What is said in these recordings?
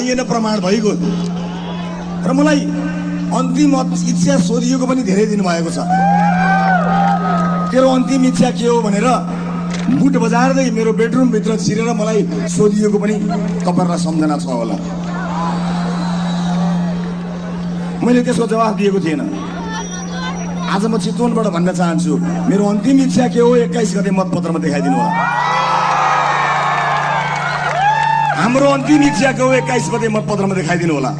छैन प्रमाण भइगयो र मलाई अन्तिम इच्छा सोधिएको पनि धेरै दिन भएको छ। तेरो अन्तिम इच्छा के हो भनेर बुट बजार्दै मेरो बेडरुम भित्र छिरेर मलाई सोधिएको पनि तपाईहरुलाई सम्झना छ होला। मैले त्यसको जवाफ दिएको थिएन। आज म चितवनबाट भन्न चाहन्छु, मेरो अन्तिम इच्छा के हो 21 गते मतपत्रमा देखाइदिनु होला। हाम्रो अन्तिम इच्छा के हो 21 गते मतपत्रमा देखाइदिनु होला।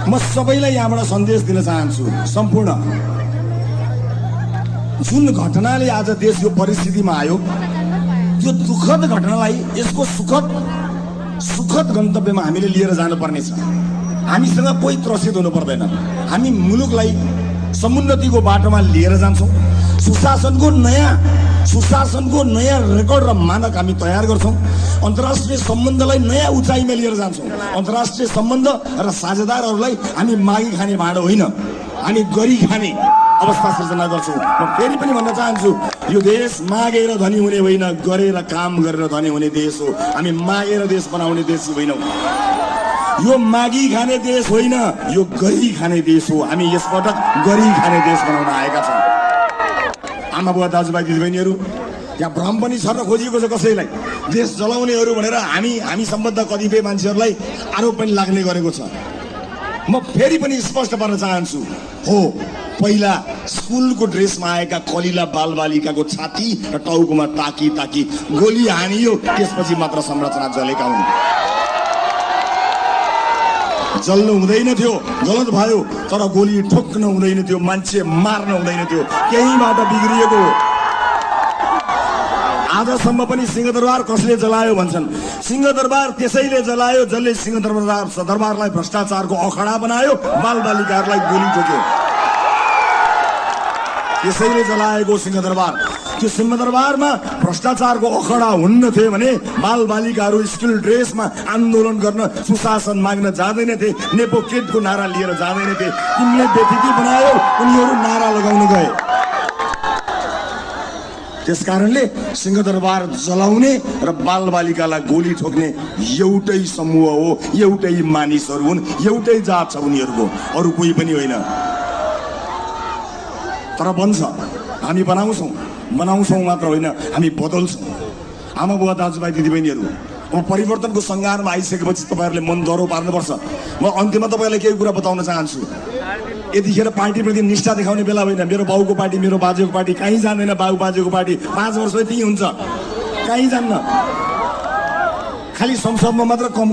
म सबैलाई यहाँबाट सन्देश दिन चाहन्छु, सम्पूर्ण जुन घटनाले आज देश यो परिस्थितिमा आयो, त्यो दुःखद घटनालाई यसको सुखद गन्तव्यमा हामीले लिएर जानुपर्ने छ। हामीसँग कोही त्रसित हुनु पर्दैन। हामी मुलुकलाई समुन्नतिको बाटोमा लिएर जान्छौँ। सुशासनको नयाँ रेकर्ड र मानक हामी तयार गर्छौँ। अन्तर्राष्ट्रिय सम्बन्धलाई नयाँ उचाइमा लिएर जान्छौँ। अन्तर्राष्ट्रिय सम्बन्ध र साझेदारहरूलाई हामी मागी खाने भाँडो होइन, हामी गरी खाने अवस्था सृजना गर्छौँ। म फेरि पनि भन्न चाहन्छु, यो देश मागेर धनी हुने होइन, गरेर काम गरेर धनी हुने देश हो। हामी मागेर देश बनाउने देश होइनौँ। यो मागी खाने देश होइन, यो गरी खाने देश हो। हामी यसपटक गरी खाने देश बनाउन आएका छौँ। आमा बुवा दाजुभाइ दिदीबहिनीहरू, यहाँ भ्रम पनि छ र खोजिएको छ कसैलाई देश जलाउनेहरू भनेर हामी सम्बद्ध कतिपय मान्छेहरूलाई आरोप पनि लाग्ने गरेको छ। म फेरि पनि स्पष्ट पार्न चाहन्छु, हो पहिला स्कुलको ड्रेसमा आएका कलिला बालबालिकाको छाती र टाउकोमा ताकी गोली हानियो, त्यसपछि मात्र संरचना जलेका हुन्। जल्नु हुँदैन थियो, गलत भयो, तर गोली ठोक्न हुँदैन थियो, मान्छे मार्न हुँदैन थियो, केहीबाट बिग्रिएको हो। आजसम्म पनि सिंहदरबार कसले जलायो भन्छन्। सिंहदरबार त्यसैले जलायो जसले सिंहदरबारलाई भ्रष्टाचारको अखडा बनायो, बालबालिकाहरूलाई गोली ठोक्यो। त्यसैले जलाएको सिंहदरबार। त्यो सिंहदरबारमा भ्रष्टाचारको अखडा हुन्न थियो भने बालबालिकाहरू स्कुल ड्रेसमा आन्दोलन गर्न, सुशासन माग्न जाँदैनथे, नेपोकेटको नारा लिएर जाँदैनथे। तिमीले बेथिति बनायो, उनीहरू नारा लगाउन गए। त्यसकारणले सिंहदरबार जलाउने र बालबालिकालाई गोली ठोक्ने एउटै समूह हो, एउटै मानिसहरू हुन्, एउटै जात छ उनीहरूको, अरू कोही पनि होइन। तर बन्छ, हामी बनाउँछौँ मात्र होइन, हामी बदल्छौँ। आमा बुवा दाजुभाइ दिदीबहिनीहरू, अब परिवर्तनको सङ्घारमा आइसकेपछि तपाईँहरूले मन डह्रो पार्नुपर्छ। म अन्त्यमा तपाईँलाई केही कुरा बताउन चाहन्छु। यतिखेर पार्टीप्रति निष्ठा देखाउने बेला होइन। मेरो बाउको पार्टी, मेरो बाजेको पार्टी कहीँ जाँदैन। बाउ बाजेको पार्टी 5 वर्ष त्यही हुन्छ, कहीँ जान्न। खालि संसदमा मात्र कम